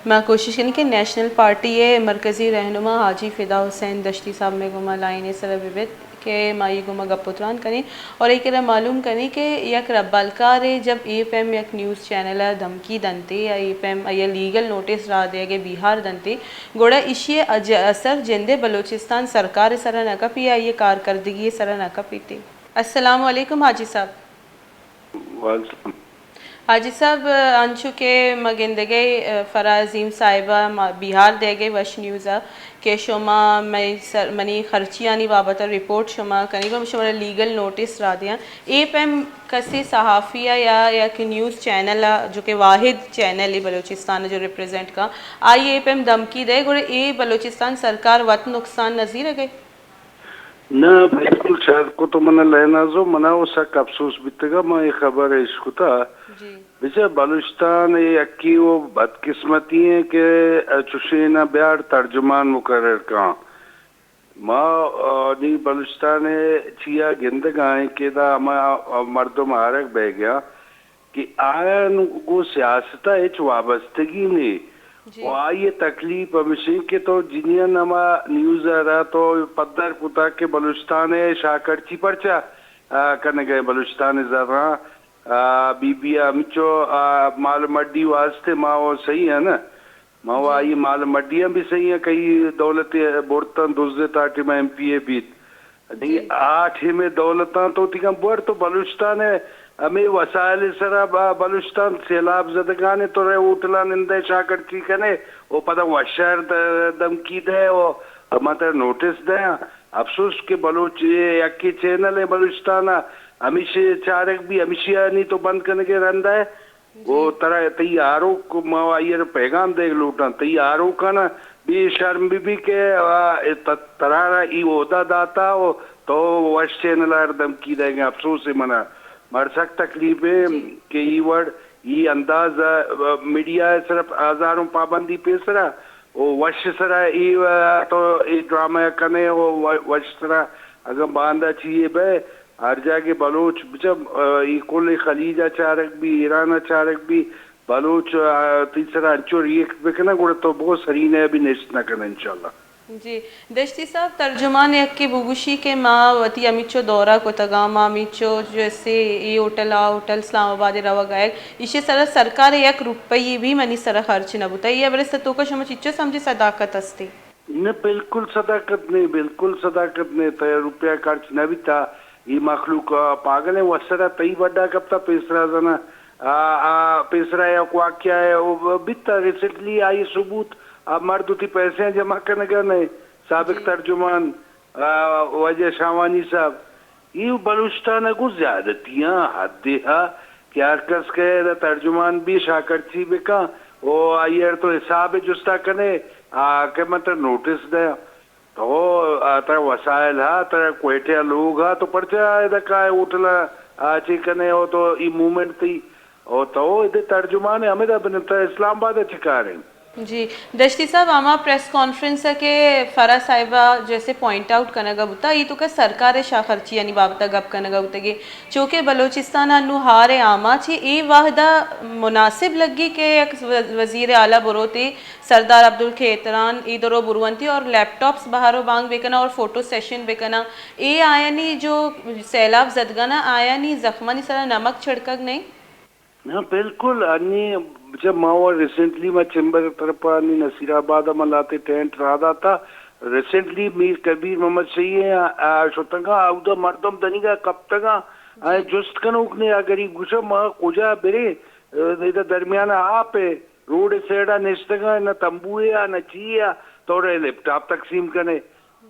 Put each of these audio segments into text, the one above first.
ما کوشش کنیں کہ نیشنل پارٹی ءِ مرکزی رہنما حاجی فدا حسین دشتی صاحب مئے گوما لائن ءِ سرا بہ بیت کہ ما آئی گوما گپ و تران کنیں اور اے کرا معلوم کنیں کہ یک ربالکارے جب اے پیم یک نیوز چینل ءَ دھمکی دنتے یا اے پیم آئی ءَ لیگل نوٹس راہ دیگ ءِ بیہار دنتے، گڑا ایشی ءِ اج-، اثر جندے بلوچستان سرکار ءِ سرا نہ کپی یا آئی ءِ کارکردگی ءِ سرا نہ کپیتے۔ السلام علیکم حاجی صاحب۔ وعلیکم۔ حاجی صاحب، انچو کہ ما گندگئے، فرح عظیم صاحبہ ما بیہار دیگئے وش نیوزا کہ شما مئے سر-، منی خرچیانی بابت رپورٹ شما کنی، گڑا شمارا لیگل نوٹس را دیاں۔ اے پیم کسے صحافی یا یک نیوز چینل جو کہ واحد چینل بلوچستان جو ریپریزنٹ کا، آئی اے پیم دھمکی دے، گڑا اے بلوچستان سرکار وت نقصان نزیرگئے؟ نہ، بالکل شر کو تو من لہنازو، منا وہ سک افسوس بیتگا، ما یہ خبر اش کتا۔ جی۔ بچا بلوچستان یہ یکی وہ بدقسمتی ہیں کہ چشینا بیار ترجمان مقرر کان۔ ما، آ، نی بلوچستان چیا گندگا ہیں کہ دا ہما، آ، مردم آرگ بہ گیا۔ کہ آیان گوں سیاست ء ہچ وابستگی نے۔ جی۔ و آئی ء تکلیف ہمیش انت کہ تو جنین ہما نیوز ء را تو پدر کتا کہ بلوچستان ء شاکرچی پرچا، آ، کنگ ء بلوچستان ء زراں، آ، بی بی ء ہمچو، آ، مال مڈی واسطے ما و صحیح ہے نا۔ ما و جی۔ آئی مال مڈیاں بھی صحیح ہیں، کئی دولت برتن دزے تا ٹیم ایم پی اے بیت۔ نی جی۔ آ ٹیم دولتاں تو تیگاں بور تو بلوچستان ہے، ہمیں وسائل سرا با-، بلوچستان سیلاب زدگانے تو رے ہوٹلاں نندے شاکرچی کنے، او پدا وشر د-، دمکی دے، او ہما تر نوٹس دے۔ افسوس کہ بلوچ یہ یکی چینل ہے بلوچستان، ہمیشی چارگ بھی، ہمیشی نی تو بند کنگے رندہ ہے۔ جی۔ او ترا تئی آروک ما آئی ء پیغام دیگ لوٹاں، تئی آروکاں بے شرم بہ بی کہ، آ، ت-، ترا را ای عہدہ داتا و تو وش چینل ء دمکی دئیگ ء۔ افسوس ہے منا، مر سک تکلیف ہے جی۔ کہ ای وڑ، ای انداز، آ، میڈیا ء صرف ہزاروں پابندی پیسرا او وش سرا ای، آ، تو ای ڈرامہ کنے او و-، وش سرا اگاں باندا چیے بے، ہر جاگہ بلوچ بچم، آ، ای کل خلیج ء چارگ بی، ایران ء چارگ بی، بلوچ، آ، تئی سرا انچو ریئیکٹ بکناں، گڑا تو بگو سرین ء بھی نشت نہ کناں انشاءاللہ۔ جی، دشتی صاحب، ترجمان یکے بگوشی کہ ما وتی ہمیچو دورہ کتگاں، ما ہمیچو جیسے اے ہوٹل، آ ہوٹل، اسلام آباد ء روگ آیگ، ایشی سرا سرکار ء یک روپی بھی منی سرا خرچ نہ بوتا۔ اے ہبرے توکا شما چچو سمجھے صداقت استے؟ نہ، بالکل صداقت نہیں، بالکل صداقت نہیں، تئی روپیہ خرچ نہ بیتا۔ یہ مخلوق، آ، پاگل ہیں، وسرا تئی بڈا کپتا پیسرا زنا۔ آ، آ، پیسرا یک واقعہ ہے، وہ بیتا ریسنٹلی آئی ثبوت، آ، مرد تی پیسے جمع کنگا نہیں، سابق جی۔ ترجمان، آ، وجہ شاوانی صاحب۔ اے بلوچستان ء گوں زیادتیاں حدے ء کہ ہر کس کہ ادا ترجمان بی شاکرچی بکن و آئی ء تو حساب ء جستا کنے، آ کہ من ترا نوٹس دیاں۔ تو، آ، ترا وسائل ہا، ترا کوئٹہ ء لوگ ہا، تو پرچا ادا کائے ہوٹل ء آ چی کنے او تو ای موومنٹ تئی او تو ادے ترجمان ء ہمدا بنتا اسلام آباد ء چی کاریں؟ جی، دشتی صاحب، ہما پریس کانفرنس ء کہ فرح صاحبہ جیسے پوائنٹ آؤٹ کنگا بوتا، ای تو کہ سرکار ء شاخرچیانی بابت ء گپ کنگا بوتگے، چونکہ بلوچستان ء نوں ہار ء آماچ اے، اے وہد ء مناسب لگی کہ یک و-، وزیر اعلی بروتے سردار عبدالکھیتران ای درو برونتی اور لیپ ٹاپس بہر و بانگ بکناں اور فوٹو سیشن بکناں، اے آیانی جو سیلاب زدگانا آیانی زخمانی سرا نمک چھڑکگ نہیں؟ ہاں، بالکل۔ انی جب ما وہ ریسنٹلی ما چیمبر طرف انی نصیر آباد ما لاتے ٹینٹ را داتا، ریسنٹلی میر کبیر محمد شہی ہیں، آ، شتگا، اودا مردم دنیگا کپتگا، آئے جی۔ جست کنوک نے، آ غریب گوشا ما کجا برے، ادا درمیان آپ ہے، روڈ سیڈا نشتگا، نہ تمبو ہے، نہ چی ہے، تو رے لیپ ٹاپ تقسیم کنے۔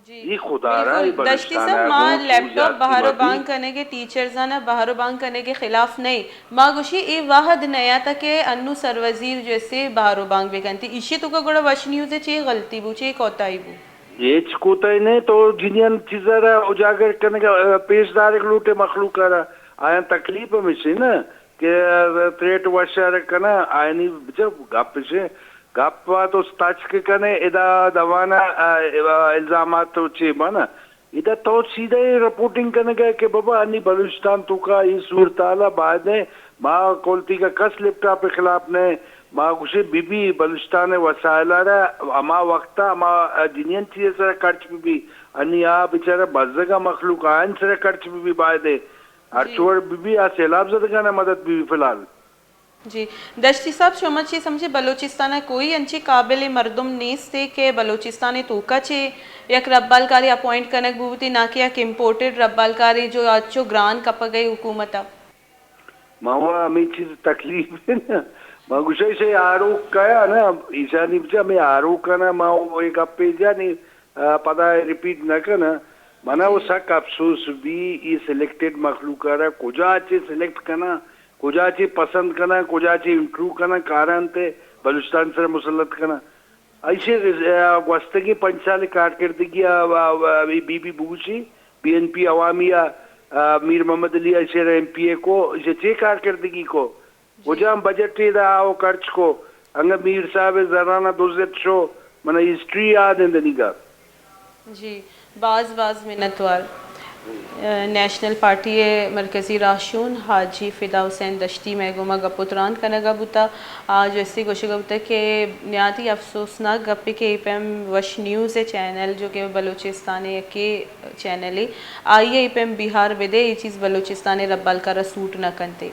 جی۔ اے خدا را، بالکل۔ اے بلوچستان دشتی صاحب، ما لیپ ٹاپ بہر و بانگ کنگے، ٹیچرزانا بہر و بانگ کنگے خلاف نہیں۔ ما گوشی اے وہد نیا تا کہ انو سروزیر جیسے بہر و بانگ بکنتی۔ ایشی تو کا گڑا وش نیوز چے غلطی بو، چے کوتاہی بو؟ ہچ کوتاہی نہیں، تو جنین چیزا را اجاگر کنگا، پیش دارگ لوٹے مخلوق را۔ آیاں تکلیف ہمیشی نا کہ تریٹ وشار کناں، آیانی بچا گپ اش، گپ ء تو تچک کنے، ادا دوانا، آ، آ، الزامات تو چے بنا؟ ادا تو سیدھا اے رپورٹنگ کنگا کہ بابا انی بلوچستان توکا اے صورتحال ء باید ہے، ما کولتی کا کس لیپ ٹاپ خلاف نہ، ما گوشے بی بی بلوچستان ءِ وسائل ءَ را ہما وقت ءَ ہما جنین چیز سر خرچ بی بی، انی آ بیچارہ بزگ ءِ مخلوق آئین سر خرچ بی بی بایدے۔ ہر جی۔ چوڑ بی بی آ سیلاب زدگان ءَ مدد بی بی فی الحال۔ جی، دشتی صاحب، شما چی سمجھے بلوچستان ءَ کوئی انچی قابل مردم نیست کہ بلوچستان ءِ توکا چے یک ربالکارے اپوائنٹ کنگ بوتی، نہ کہ یک امپورٹڈ ربالکارے جو اچو گران کپگ ءَ حکومت ءَ؟ ما وا ہمے چیز تکلیف ہے نا۔ ما گوشا اسے آروک کیا نا، ایشانی بچا ہمے آروک نا، ما وہ ایک اپے جانی، آ، پدا ریپیٹ نہ کنا۔ منا وہ جی۔ سک افسوس بی، یہ سلیکٹڈ مخلوق را کجا چے سلیکٹ کنا، کجا چے پسند کنا، کجا چے انٹرویو کنا، کاران تے بلوچستان سر مسلط کنا۔ ایشی، آ، گوستگیں پنچ سال کارکردگی ءَ، آ، آ، بی بی بگوشی، بی این پی عوامی ءَ، آ، میر محمد علی ءَ ایشی را ایم پی اے کو، ایشی چے کارکردگی کو؟ جی۔ کجام بجٹ ءَ دا آو خرچ کو؟ انگا میر صاحب زرانا دزت شو، من ہسٹری یاد ہیں دنیگا۔ جی، باز باز منتوار۔ نیشنل پارٹی ءِ مرکزی راہشون حاجی فدا حسین دشتی مئے گوما گپ ءُ تران کنگ ءَ بوتگ۔ آ جستی گوشگ ءَ بوتگ کہ نہایت افسوسناک گپے کہ اے پیم وش نیوز ءِ چینل، جو کہ بلوچستان ءِ یکے چینلے، آئی ءَ اے پیم بیہار بدے، اے چیز بلوچستان ءِ ربالکار ءَ سوٹ نہ کنت۔